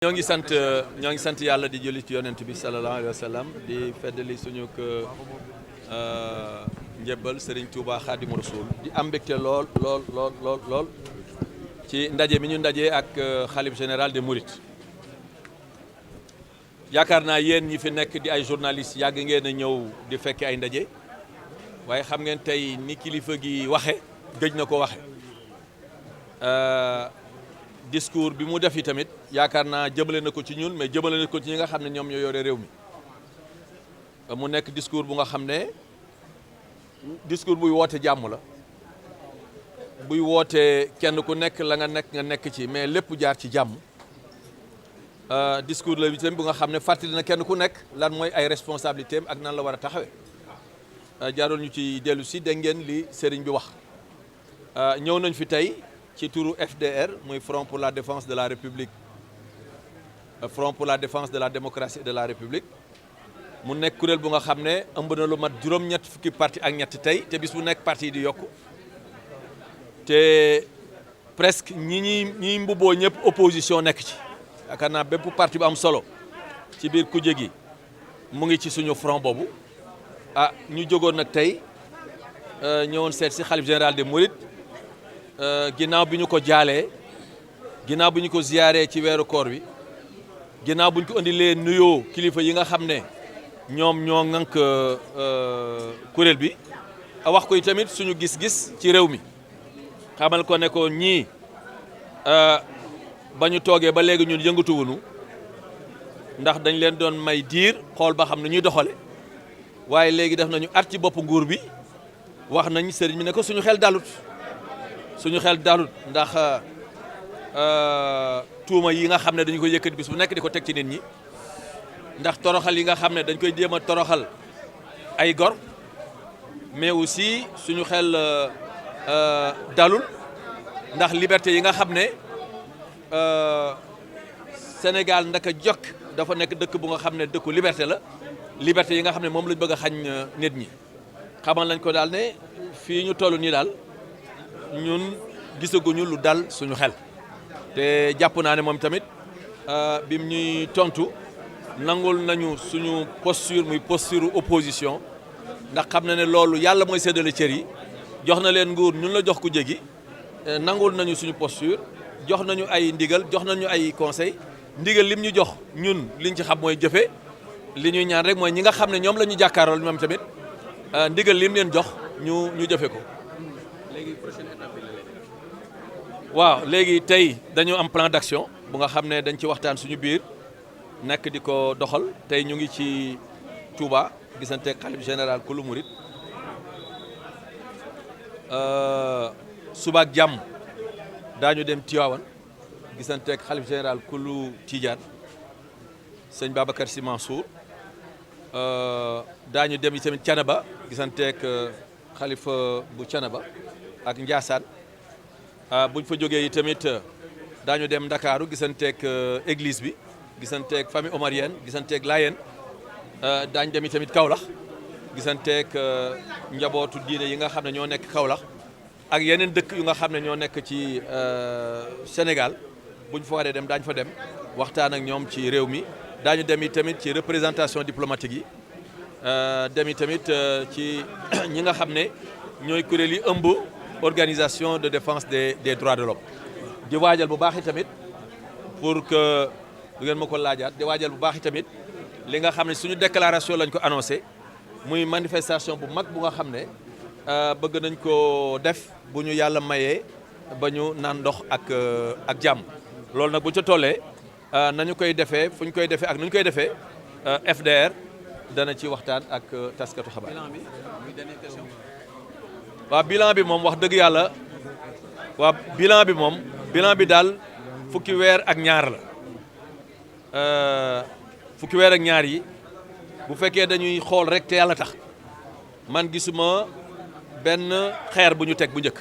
ñoo ngi sant yàlla di julli ci yonent bi sallallahu alayhi wa sallam di feddali suñu njëbbal Serigne Touba Khadimou Rassoul di am mbégte lool ci ndaje mi ñu ndaje ak xalif général des Mourides. yaakaar naa yéen ñi fi nekk di ay journalistes yàgg ngeen a ñëw di fekke ay ndaje waaye xam ngeen tey ni kilifa gi waxe gëj na ko waxe discours bi mu def yi tamit yaakaar naa jëmale na ko ci ñun mais jëmale na ko ci ñi nga xam ne ñoom ñoo yore réew mi mu nekk discours bu nga xam ne discours buy woote jàmm la buy woote kenn ku nekk la nga nekk ci mais lépp jaar ci jàmm discours la bi tamit bu nga xam ne fàttali na kenn ku nekk lan mooy ay responsabilités am ak nan la war a taxawee jaaroon ñu ci dellu si dégg ngeen li sëriñ bi wax ñëw nañ fi tey ci turu FDR muy Front pour la défense de la République Front pour la défense de la démocratie et de la République mu nekk kuréel bu nga xam ne ëmb na lu mat juróom-ñett fukki parti ak ñett tey te bis bu nekk parti yi di yokku te presque ñi mbubboo ñëpp opposition nekk ci yaakaar naa bépp parti bu am solo ci biir kuje gi mu ngi ci suñu front boobu ñu jógoon nag tey ñëwoon seet si xalif général des Mourides ginnaaw bi ñu ko jaalee ginnaaw bi ñu ko ziyaaree ci weeru koor wi ginnaaw bu ñu ko indilee nuyoo kilifa yi nga xam ne ñoom ñoo ŋànk kuréel bi wax ko tamit suñu gis-gis ci réew mi xamal ko ne ko ñii ba ñu toogee ba léegi ñun yëngatuwunu ndax dañ leen doon may diir xool ba xam ne ñuy doxale waaye léegi def nañu at ci bopp nguur bi wax nañ sëriñ mi ne ko suñu xel dalut ndax tuuma yi nga xam ne dañu koy yëkkati bis bu nekk di ko teg ci nit ñi ndax toroxal yi nga xam ne dañ koy jéem a toroxal ay gor mais aussi suñu xel dalul ndax liberté yi nga xam ne Sénégal ndaka jokk dafa nekk dëkk bu nga xam ne dëkku liberté la liberté yi nga xam ne moom lañ bëgg a xañ nit ñi xamal nañ ko daal ne fii ñu toll nii daal ñun gisaguñu lu dal suñu xel te jàpp naa ne moom tamit bim ñuy tontu nangul nañu suñu posture muy posture opposition ndax xam na ne loolu yàlla mooy séddale cër yi jox na leen nguur ñun la jox ku jégi nangul nañu suñu posture jox nañu ay ndigal jox nañu ay conseil ndigal lim ñu jox ñun liñ ci xam mooy jëfe li ñuy ñaan rek mooy ñi nga xam ne ñoom la ñu jàkkaarool ñoom tamit ndigal lim leen jox ñu jëfe ko. léegi prochaine étape bi la waaw léegi tey dañu am plan d'action bu nga xam ne dañ ci waxtaan suñu biir nekk di ko doxal tey ñu ngi ci Touba gisante xalif général kulu murit suba ak jàmm daañu dem Tivaouane gisante xalif général kulu Tidiane sëñ Babacar Sy Mansour daañu dem yi tamit Thiénaba gisanteeg xalifa bu Thiénaba ak Ndiassane buñ fa jógee yi tamit daañu dem Ndakaaru gisanteeg église bi gisanteeg famille omarienne gisanteeg Layène daañu dem yi tamit Kaolack gisanteeg njabootu diine yi nga xam ne ñoo nekk Kaolack ak yeneen dëkk yu nga xam ne ñoo nekk ci Sénégal buñ fa waree dem daañu fa dem waxtaan ak ñoom ci réew mi daañu dem yi tamit ci représentation diplomatique yi dem yi tamit ci ñi nga xam ne ñooy kuréel yi ëmb organisation de défense des droits de l'homme di waajal bu baax i tamit pour que du ngeen ma ko laajaat di waajal bu baax i tamit li nga xam ne suñu déclaration lañ ko annoncé muy manifestation bu mag bu nga xam ne bëgg nañ ko def bu ñu yàlla mayee ba ñu naan ndox ak jàmm loolu nag bu ca tollee nañu koy defee fu ñu koy defee ak nu ñu koy defee FDR dana ci waxtaan ak taskatu xabaar. waaw bilan bi moom wax dëgg yàlla waaw bilan bi daal fukki weer ak ñaar la fukki weer ak ñaar yi bu fekkee dañuy xool rek te yàlla tax man gisuma benn xeer bu ñu teg bu njëkk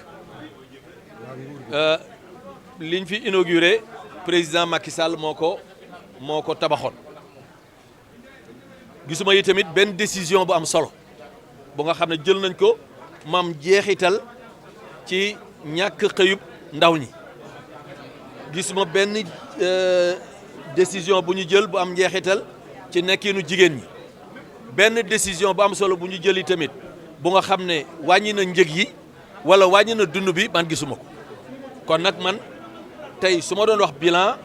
liñ fi inauguré président Macky Sall moo ko tabaxoon gisuma yi tamit benn décision bu am solo bu nga xam ne jël nañ ko mam jeexital ci ñàkk xëyub ndaw ñi gisuma benn décision bu ñu jël bu am njeexital ci nekkinu jigéen ñi benn décision bu am solo bu ñu jëli tamit bu nga xam ne wàññi na njëg yi wala wàññi na dund bi man gisuma ko kon nag man tey su ma doon wax bilan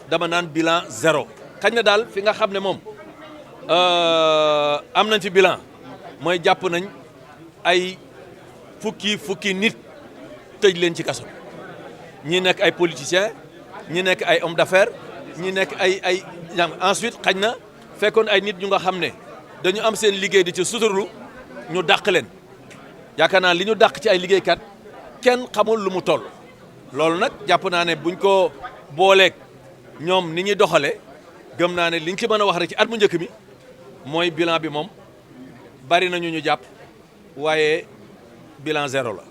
dama naan bilan zéro xañ na daal fi nga xam ne moom am nañ fi bilan mooy jàpp nañ ay fukki nit tëj leen ci kaso ñi nekk ay politiciens ñi nekk ay hommes d'affaires ñi nekk ay ensuite xañ na fekkoon ay nit ñu nga xam ne dañu am seen liggéey di ci suturlu ñu dàq leen yaakaar naa li ñu dàq ci ay liggéeykat kenn xamul lu mu toll loolu nag jàpp naa ne buñ ko booleeg ñoom ni ñuy doxale gëm naa ne liñ ci mën a wax rek ci at mu njëkk mi mooy bilan bi moom bari nañu ñu jàpp waaye bilan zéro la